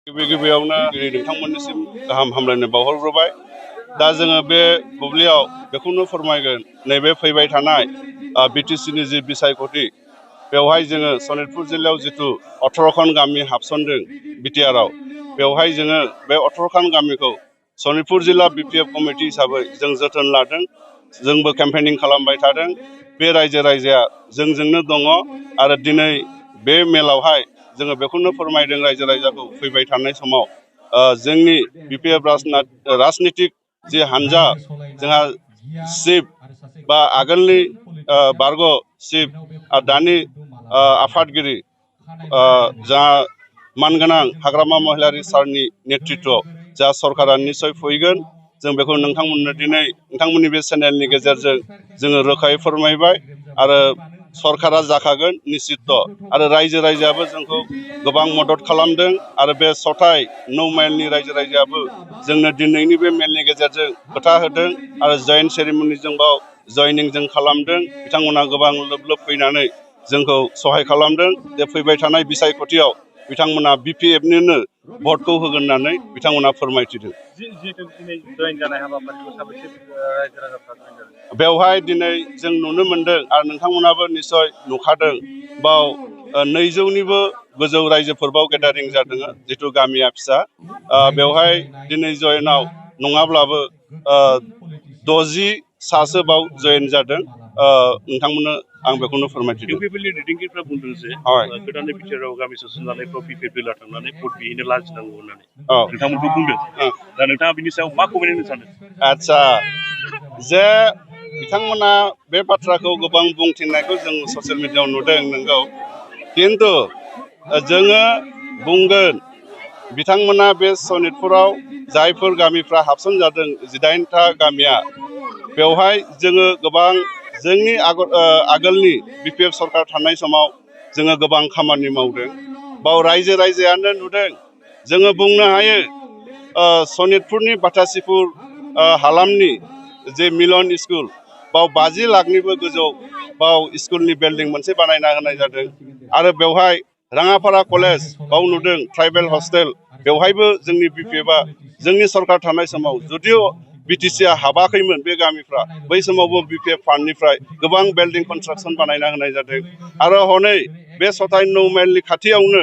गिबियावनो नोंथांमोननिसिम गाहाम हामलायनाय बावहरग्रोबाय। दा जोङो बे बुब्लियाव बेखौनो फोरमायगोन, नैबे फैबाय थानाय बिटिसिनि जि बिसायख'थि, बेवहाय जोङो सनितपुर जिल्लायाव जिथु 18खान गामि हाबसनदों बिटिआरआव, बेवहाय जोङो बे 18खान गामिखौ सनितपुर जिल्ला बिपिएफ कमिटि हिसाबै जों जोथोन लादों। जोंबो केम्पेनिं खालामबाय थादों। बे रायजोआ जोंजोंनो दङ आरो दिनै बे मेलावहाय जोङो बेखौनो फोरमायदों रायजोखौ फैबाय थानाय समाव जोंनि बिपिएफ राजनितिक जि हान्जा, जोंहा चिफ बा आगोलनि बारग' चिफ आरो दानि आफादगिरि जा मानगोनां हाग्रामा महिलारि सारनि नेतृत्व जा सरकारा निस्सय फैगोन। जों बेखौ नोंथांमोननो दिनै नोंथांमोननि बे चेनेलनि गेजेरजों जोङो रोखायै फोरमायबाय आरो सरकारा जाखागोन निश्चित। आरो रायजोआबो जोंखौ गोबां मदद खालामदों आरो बे सथाय 9 माइलनि रायजोआबो जोंनो दिनैनि बे मेलनि गेजेरजों खोथा होदों आरो जयेन्ट सेरेमनिजों बाव जयनिं जों खालामदों। बिथांमोना गोबां लोब फैनानै जोंखौ सहाय खालामदों। जे फैबाय थानाय बिसायख'थियाव बिथांमोना बिपिएफनिनो भटखौ होगोन होननानै बिथांमोना फोरमायथिदों। बेवहाय दिनै जों नुनो मोनदों आरो नोंथांमोनाबो निस्सय नुखादों, बाव 200निबो गोजौ रायजोफोर बाव गेदारिं जादों। जिथु गामिया फिसा, बेवहाय दिनै जयेनाव नङाब्लाबो 60 सासो बाव जयेन जादों। नोंथांमोननो आं बेखौनो फोरमायथिदों। दैदेनगिरिफ्रा बुंदों जे गोदानै बिटिआरआव गामि सोसनजानायफ्राव बिपिएफ दला थांनानै भट बिहैनो लाजिनांगौ होननानै नोंथांमोनखौ बुंदों। दा नोंथाङा बिनि सायाव मा कमेन्ट होनो सानो? आदसा, जे बिथांमोना बे बाथ्राखौ गोबां बुंथिनायखौ जों ससियेल मिडियायाव नुदों, नंगौ। किन्तु जोङो बुंगोन, बिथांमोना बे सनितपुराव जायफोर गामिफ्रा हाबसन जादों 18था गामिया, बेवहाय जोङो गोबां जोंनि आगोलनि बिपिएफ सरकार थानाय समाव जोङो गोबां खामानि मावदों। बाव रायजोआनो नुदों। जोङो बुंनो हायो सनितपुरनि बाथासिपुर हालामनि जे मिलन स्कुल, बाव 50 लाखनिबो गोजौ बाव स्कुलनि बिल्डिं मोनसे बानायना होनाय जादों। आरो बेवहाय राङापारा कलेज बाव नुदों, ट्राइबेल हस्टेल, बेवहायबो जोंनि बिपिएफआ जोंनि सरकार थानाय समाव जुदिअ बिटिसिआ हाबाखैमोन बे गामिफ्रा, बै समावबो बिपिएफ फान्डनिफ्राय गोबां बिल्डिं कनस्ट्राक्सन बानायना होनाय जादों। आरो हनै बे सथाय 9 माइलनि खाथियावनो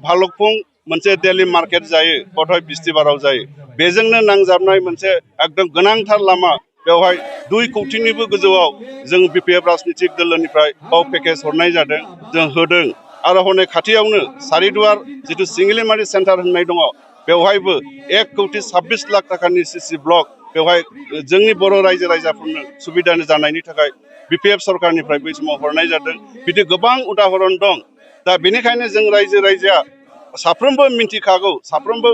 भालुकफुं मोनसे डेलि मार्केट जायो, हदाय बिस्तिबाराव जायो। बेजोंनो नांजाबनाय मोनसे एकदम गोनांथार लामा, बेवहाय 2 कौटिनिबो गोजौआव जों बिपिएफ राजनितिक दोलोनिफ्राय बाव पेकेज हरनाय जादों, जों होदों। आरो हनै खाथियावनो सारिदुवार जिथु सिंगिलिमारि सेन्टार होननाय दङ, बेवहायबो 1,26 लाख थाखानि सिसि ब्लक बेवहाय जोंनि बर' रायजोफोरनो सुबिदा जानायनि थाखाय बिपिएफ सरकारनिफ्राय बै समाव हरनाय जादों। बिदि गोबां उदाहरन दं। दा बेनिखायनो जों रायजोआ साफ्रोमबो मिन्थिखागौ, साफ्रोमबो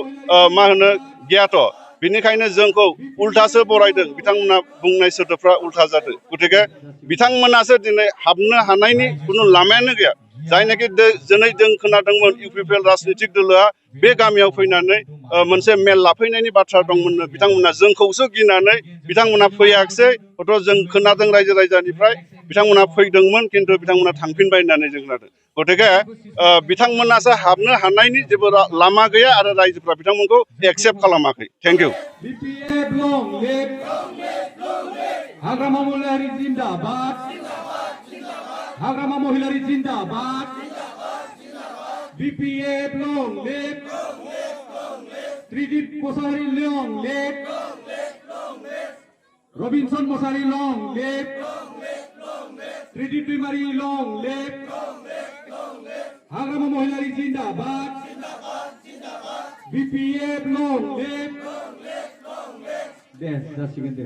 गियाथ'। बेनिखायनो जोंखौ उल्थासो बरायदों। बिथांमोना बुंनाय सोदोबफ्रा उल्था जादों। गतिके बिथांमोनासो दिनै हाबनो हानायनि खुनु लामायानो गैया। जायनाखि दिनै जों खोनादोंमोन इउपिपिएल राजनितिक दोलोआ बे गामियाव फैनानै मोनसे मेल लाफैनायनि बाथ्रा दंमोननो, बिथांमोना जोंखौसो गिनानै बिथांमोना फैयाखिसै। हयथ' जों खोनादों रायजोनिफ्राय बिथांमोना फैदोंमोन, किन्तु बिथांमोना थांफिनबाय होननानै जों खोनादों। गतिके बिथांमोनासो हाबनो हानायनि जेबो लामा गैया आरो रायजोफ्रा बिथांमोनखौ एक्सेप्ट खालामाखै। Thank you. Hagrama Mohilary Zindabad, Hagrama Mohilary Zindabad, BPF long late, Tridip Mosahary long late, Robinson Mosahary long late, Tridip Daimary long late, Hagrama Mohilary Zindabad, BPF long late. दे जासिगोन दे।